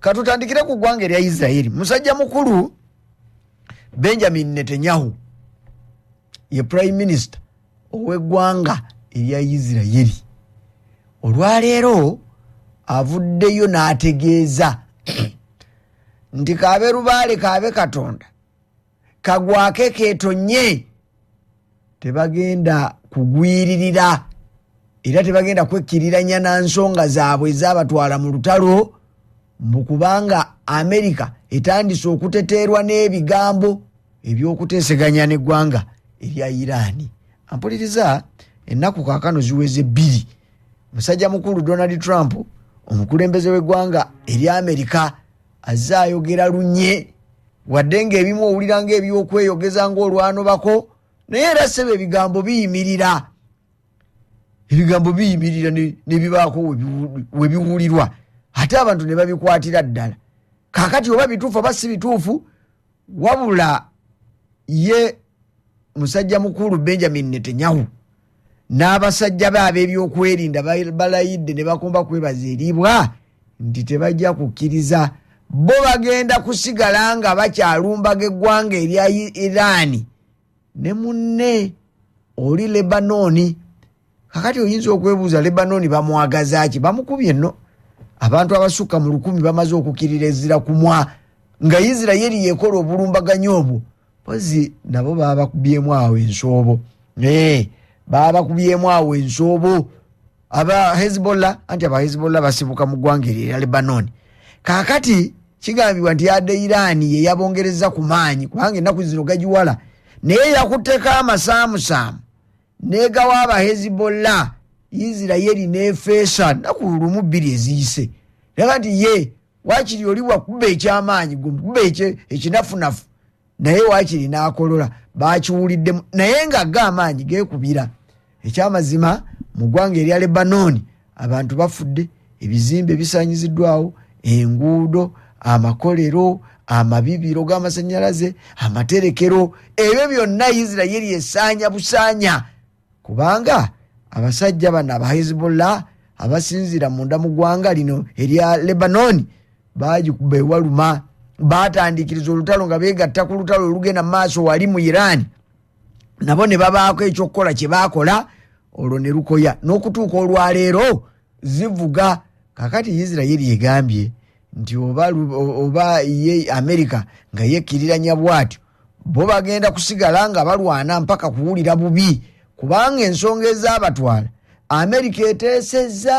Katutandikire ku ggwanga erya Isirayiri. Musajja mukulu Benjamin Netanyahu ye prime minister ow'eggwanga erya Isirayiri, olwaleero avuddeyo n'ategeeza nti kaabe lubaale kaabe Katonda kagwake keetonye, tebagenda kugwiririra era tebagenda kwekkiriranya na nsonga zaabwe ezabatwala mu lutalo, mu kubanga Amerika etandise okuteteerwa n'ebigambo ebyokuteeseganya n'eggwanga erya Iran. Ampuliriza, ennaku kaakano ziweze 2. Musajja mukulu Donald Trump, omukulembeze w'eggwanga erya Amerika, azze ayogera lunye, wadde ng'ebimu owulira ng'ebyokweyogeza ng'olwanobako, naye era ssebo ebigambo biyimirira. Ebigambo biyimirira ne bibaako we biwulirwa, ate abantu ne babikwatira ddala. Kaakati oba bituufu oba si bituufu, wabula ye musajja mukulu Benjamin Netanyahu n'abasajja be ab'ebyokwerinda balayidde ne bakomba kwebaza eribwa nti tebajja kukkiriza, bo bagenda kusigala nga bakyalumbaga eggwanga erya Iran ne munne oli Lebanoni. Kakati oyinza okwebuuza Lebanoni bamwagaza ki? Bamukubye nno abantu abasukka mu 1000 bamaze okukkirira ezira kumwa nga Isirayiri yekola obulumbaganyi obwo. Pozi nabo babakubyemu awo ensoobo. Babakubyemu awo ensoobo aba Hezbollah, anti aba Hezbollah basibuka mu ggwanga erya Lebanoni. Kaakati kigambibwa nti yadde Iran ye yabongereza ku maanyi, kubanga ennaku zino gagiwala, naye yakutteko amasaamusaamu n'egawa aba Hezbollah, Isirayiri n'efeesa nnaku 12 eziyise. Naye nti ye waakiri oli wakuba ekyamaanyi, gwe mukuba ekinafunafu, naye waakiri n'akolola, bakiwuliddemu, naye nga ga amaanyi geekubira. Ekyamazima mu ggwanga erya Lebanoni abantu bafudde, ebizimbe bisaanyiziddwawo, enguudo, amakolero, amabibiro g'amasannyalaze, amaterekero, ebyo byonna Isirayiri esaanya busaanya, kubanga abasajja bano aba Hezbollah abasinziira munda mu ggwanga lino erya Lebanoni baagikuba ewaluma, baatandikiriza olutalo nga beegatta ku lutalo olugenda mu maaso wali mu Iran, nabo ne babaako ekyokukola kye baakola, olwo ne lukoya n'okutuuka olwaleero zivuga. Kaakati Isirayiri egambye nti oba ye Amerika nga yekkiriranya bw'atyo, bo bagenda kusigala nga balwana mpaka kuwulira bubi, kubanga ensonga ezaabatwala Amerika eteesezza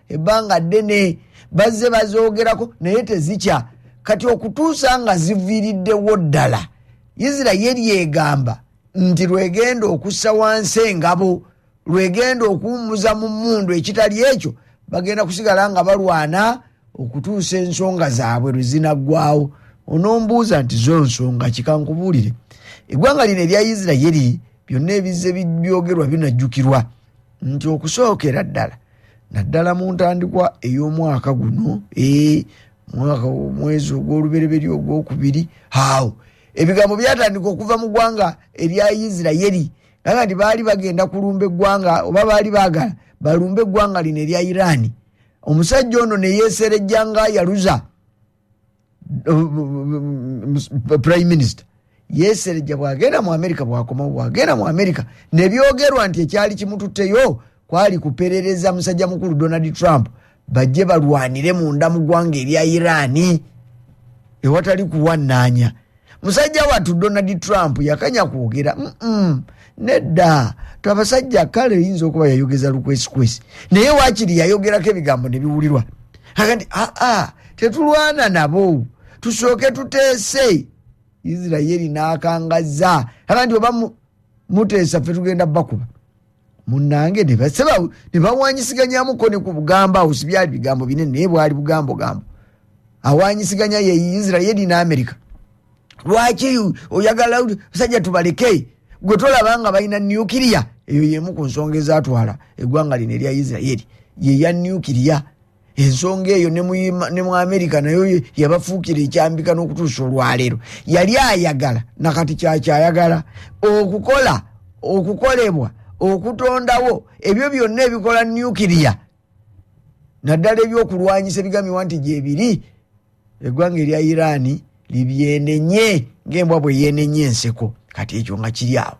ebbanga ddene, bazze bazoogerako naye tezikya. Kati okutuusa nga ziviiriddewo ddala, Isirayiri egamba nti lwegenda okussa wansi engabo, lwegenda okuwummuza mu mmundu, ekitali ekyo bagenda kusigala nga balwana okutuusa ensonga zaabwe lwe zinaggwawo. Onombuuza nti zo nsonga ki? Kankubuulire, eggwanga lino erya Isirayiri byonna ebizze byogerwa binajjukirwa nti okusookera ddala naddala mu ntandikwa ey'omwaka guno, mwaka omwezi ogw'olubereberye ogwokubiri, awo ebigambo byatandika okuva mu ggwanga erya Isirayiri, nga nti baali bagenda kulumba eggwanga, oba baali baagala balumbe eggwanga lino erya Iran. Omusajja ono ne yeeserejja nga yaluza prime minister, yeeserejja bw'agenda mu Amerika, bw'akomawo bw'agenda mu Amerika, ne byogerwa nti ekyali kimututteyo kwali kuperereza musajja mukulu Donald Trump bajje balwanire munda mu ggwanga erya Iran ewatali kuwannaanya. Musajja wattu Donald Trump yakanya kwogera nedda, abasajja kale eyinza okuba yayogeza lukwesikwesi, naye waakiri yayogerako ebigambo ne biwulirwa. Aga nti aa, tetulwana nabo, tusooke tuteese. Isirayiri n'akangazza aga nti oba muteesa ffe tugenda bakuba. Munnange ne bawanyisiganyamuko ne ku bugambo awo, si byali bigambo binene, naye bwali bugambogambo. Awanyisiganya ye Isirayiri ne Amerika. Lwaki oyagala basajja tubaleke? Gwe tolaba nga balina nukiriya? Eyo y'emu ku nsonga ezaatwala eggwanga lino erya Isirayiri, ye ya nukiriya. Ensonga eyo ne mu Amerika nayo yabafuukira ekyambika n'okutuusa olwaleero. Yali ayagala nakati kyakyayagala okukola, okukolebwa, okutondawo ebyo byonna ebikola nukiriya, naddala ebyokulwanyisa ebigambibwa nti gyebiri Eggwanga erya Iran libyenenye ng'embwa bwe yenenye enseko. Kati ekyo nga kiri awo.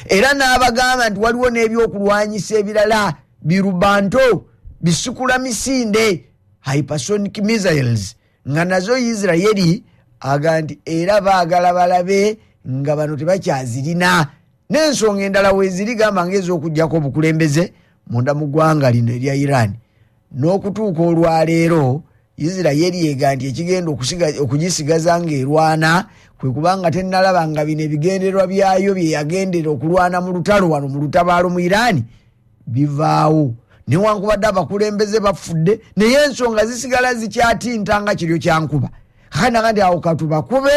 Era n'abagamba nti waliwo n'ebyokulwanyisa ebirala birubanto bisikula misinde, hypersonic missiles, nga nazo Israeli aga nti era baagala balabe nga bano tebakyazirina. N'ensonga endala weeziri gamba ng'ez'okuggyako obukulembeze munda mu ggwanga lino erya Iran. N'okutuuka olwaleero Israeli ega nti ekigenda okugisigaza ng'erwana kwe kubanga tennalaba nga bino ebigendererwa byayo bye yagendera okulwana mu lutalo wano mu lutabaalo mu Iran bivaawo. Newankubadde abakulembeze bafudde, naye ensonga zisigala zikyatinta nga kiryo kya nkuba. Kakati nti awo katubakube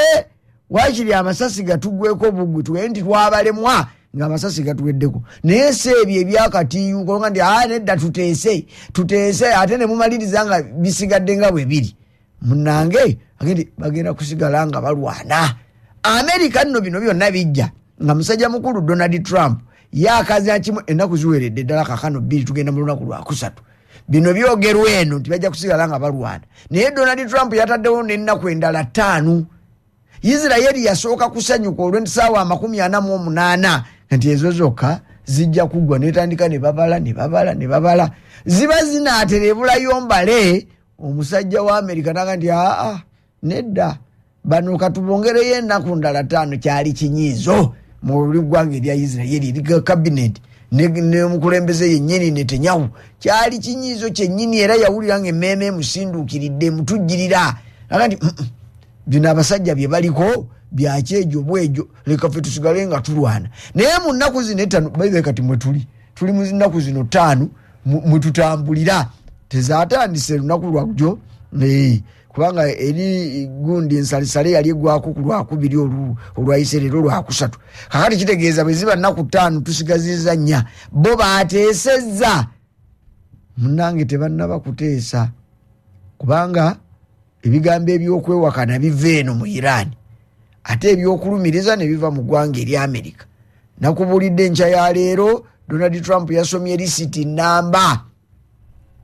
waakiri amasasi gatugweko bugwi tugende nti twabalemwa ng'amasasi gatuweddeko. Naye si ebyo ebyakatiyuko nga nti nedda tuteese tuteese, ate ne mumaliriza nga bisigadde nga bwe biri. Munnange agende bagenda kusigala nga balwana. Amerika nno bino byonna bijja nga musajja mukulu Donald Trump yakaza kimu ennaku ziweredde ddala kakano 2 tugenda mu lunaku lwakusatu. Bino byogerwa eno nti bajja kusigala nga balwana. Naye Donald Trump yataddewo n'ennaku endala 5. Israeli yasooka kusanyuka olw'essaawa 48 nti ezo zokka zijja kuggwa, netandika ne babala ne babala ne babala, ziba zinaatera ebulayo mbale. Omusajja wa Amerika naga nti aa nedda, bano katubongereyo ennaku ndala 5. Kyali kinyiizo mu ggwanga erya Israeli eri cabinet n'omukulembeze yennyini Netanyahu. Kyali kinyiizo kyennyini, era yawulira ng'emmeeme emusinduukiridde emutujjirira. Naga nti bino abasajja bye baliko byakyejo bwejo, leka ffe tusigale nga tulwana. Naye mu nnaku zino 5, by kati mwe tuli mu nnaku zino 5 mwe tutambulira. Tezaatandise lunaku lwajjo, kubanga eri gundi ensalisale yali eggwako ku lwakubiri olwayise leero lwakusatu. Kakati kitegeeza bwe ziba nnaku 5 tusigazizza 4. Bo baateesezza, munnange tebannaba kuteesa, kubanga ebigambo ebyokwewakana biva eno mu Iran, ate ebyokulumiriza ne biva mu ggwanga erya Amerika. Nakubulidde enkya ya leero Donald Trump yasomye lisiti namba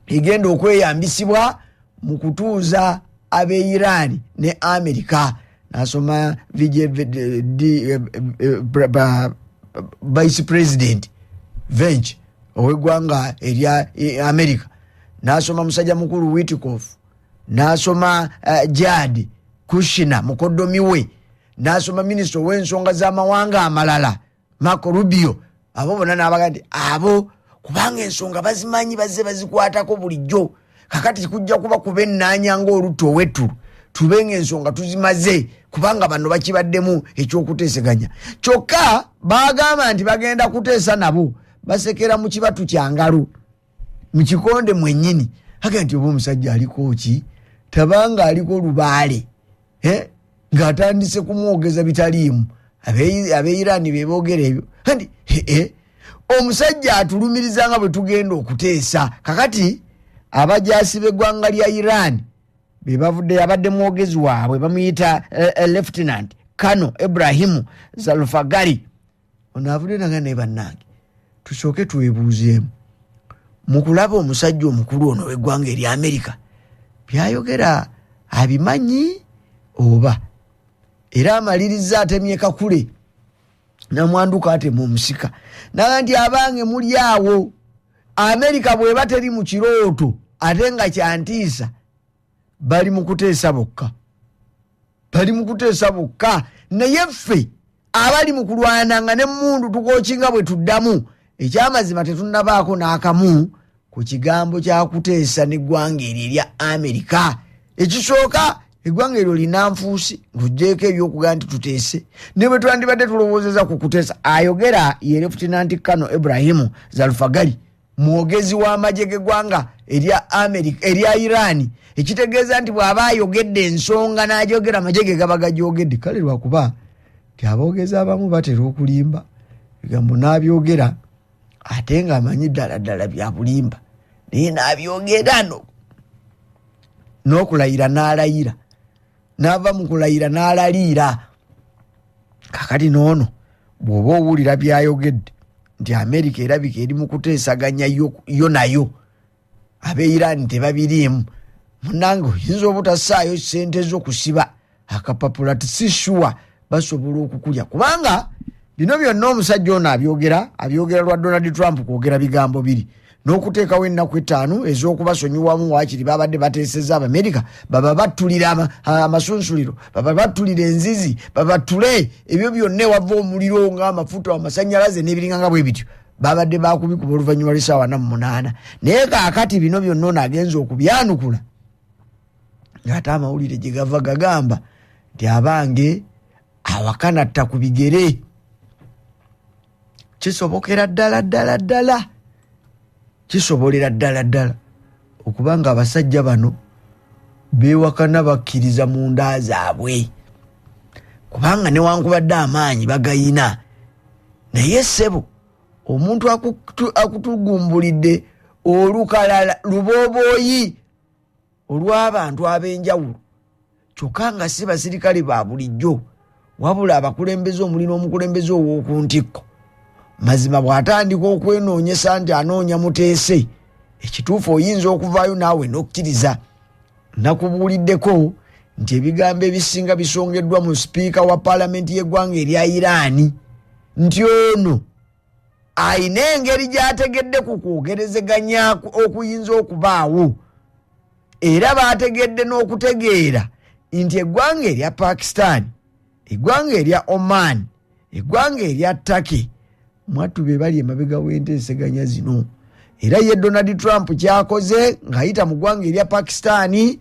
egenda okweyambisibwa mu kutuuza ab'e Iran ne Amerika. Nasoma Vice President Vance ow'eggwanga erya Amerika, nasoma musajja mukulu Witkoff, nasoma Jared Kushner mukoddomi we, nasoma minisita ow'ensonga z'amawanga amalala Marco Rubio. Abo bonna n'abaga nti abo kubanga ensonga bazimanyi, bazze bazikwatako bulijjo. Kakati kujja kuba kuba ennaanya ng'olutto ow'ettulu, tube ng'ensonga tuzimaze, kubanga bano bakibaddemu ekyokuteeseganya. Kyokka baagamba nti bagenda kuteesa nabo, basekera mu kibatu kya ngalo, mu kikonde mwennyini. Agamba nti oba omusajja aliko ki, tabanga aliko lubaale, ng'atandise kumwogeza bitaliimu. Ab'e Iran be boogera ebyo. Nti omusajja atulumiriza nga bwe tugenda okuteesa. Kakati abajaasi b'eggwanga lya Iran be bavudde, abadde mwogezi waabwe bamuyita Lieutenant Kano Ibrahimu Zalfagari. Ono avudde naga naye bannange tusooke twebuuzeemu mu kulaba omusajja omukulu ono w'eggwanga erya Amerika byayogera abimanyi oba? Era amaliriza atemye kakule namwanduka atema omusika, naga nti abange muli awo, Amerika bw'eba teri mu kirooto ate nga kyantiisa, bali mu kuteesa bokka, bali mu kuteesa bokka. Naye ffe abali mu kulwana nga n'emmundu tukookinga bwe tuddamu, ekyamazima tetunnabaako n'akamu ku kigambo kya kuteesa n'eggwanga eryo erya Amerika. Ekisooka, eggwanga eryo linanfuusi, ng'oggyeeko eby'okugamba nti tuteese, ne bwe twandibadde tulowoozeza ku kuteesa. Ayogera ye Lieutenant Kano Ibrahimu Zalfagali, mwogezi w'amagye g'eggwanga erya Amerika erya Iran. Ekitegeeza nti bw'aba ayogedde ensonga n'agyogera, amagye ge gaba gagyogedde. Kale lwakuba nti aboogezi abamu batera okulimba, ebigambo n'abyogera ate ng'amanyi ddala ddala bya bulimba, naye n'abyogera n'okulayira n'alayira, n'ava mu kulayira n'alaliira. Kakati n'ono bw'oba owulira by'ayogedde nti Amerika erabika eri mu kuteesaganya yo nayo, ab'e Iran tebabiriimu. Munange oyinza obutassaayo ssente zo kusiba akapapula, si sure basobola okukulya, kubanga bino byonna omusajja ono abyogera lwa Donald Trump kwogera bigambo biri n'okuteekawo ennaku 5 ez'okubasonyiwamu. Waakiri babadde bateesezza Abamerika baba battulira amasunsuliro, baba battulira enzizi, babattule ebyo byonna ewava omuliro ng'amafuta, amasannyalaze n'ebiringa nga bwe bityo, babadde bakubikuba oluvannyuma lw'essaawa 48. Naye kaakati bino byonna ono agenza okubyanukula ng'ate amawulire gye gava gagamba nti abange awakanatta ku bigere. Kisobokera ddala ddala ddala, kisobolera ddala ddala okubanga abasajja bano beewakana bakkiriza mu nda zaabwe, kubanga newankubadde amaanyi bagayina, naye ssebo omuntu akutugumbulidde olukalala luboobooyi olw'abantu ab'enjawulo, kyokka nga si basirikale ba bulijjo, wabula abakulembeze omuli n'omukulembeze ow'oku ntikko. Mazima bw'atandika okwenoonyesa nti anoonya muteese, ekituufu oyinza okuvaayo naawe n'okkiriza. Nakubuuliddeko nti ebigambo ebisinga bisongeddwa mu sipiika wa paalamenti y'eggwanga erya Iran, nti ono ayina engeri gy'ategedde ku kwogerezeganya okuyinza okubaawo, era baategedde n'okutegeera nti eggwanga erya Pakistan, eggwanga erya Oman, eggwanga erya Turkey mwattu be bali emabega w'enteeseganya zino. Era ye Donald Trump kyakoze ng'ayita mu ggwanga erya Pakistan,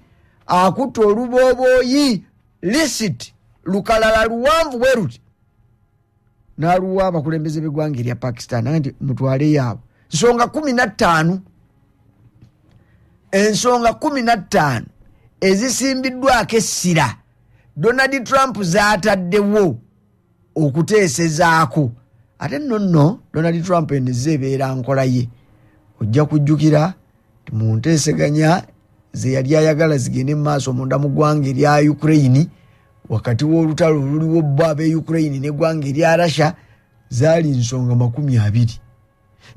akutta oluboobooyi lisiti lukalala luwanvu bwe luti n'aluwa abakulembeze b'eggwanga erya Pakistan nti mutwaleyo abo. Nsonga 15, ensonga 15 ezisimbiddwako essira Donald Trump z'ataddewo okuteesezaako. Ate nno nno Donald Trump eno ezze ebeera nkola ye. Ojja kujjukira mu nteeseganya ze yali ayagala zigende mu maaso munda mu ggwanga erya Ukraine, wakati w'olutalo oluliwo bo ab'e Ukraine n'eggwanga erya Russia, zaali nsonga 20.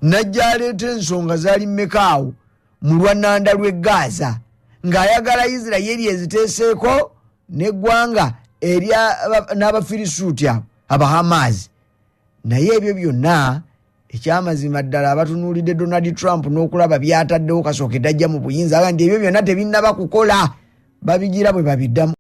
Najja aleeta ensonga zaali mmeka awo mu lwannanda lw'e Gaza, ng'ayagala Isirayiri eziteeseeko n'eggwanga erya n'Abafirisuuti abo Abahamaazi. Naye ebyo byonna ekyamazima ddala abatunuulidde Donald Trump n'okulaba by'ataddewo kasookedde ajja mu buyinza, aga nti ebyo byonna tebinnaba kukola, babigira bwe babiddamu.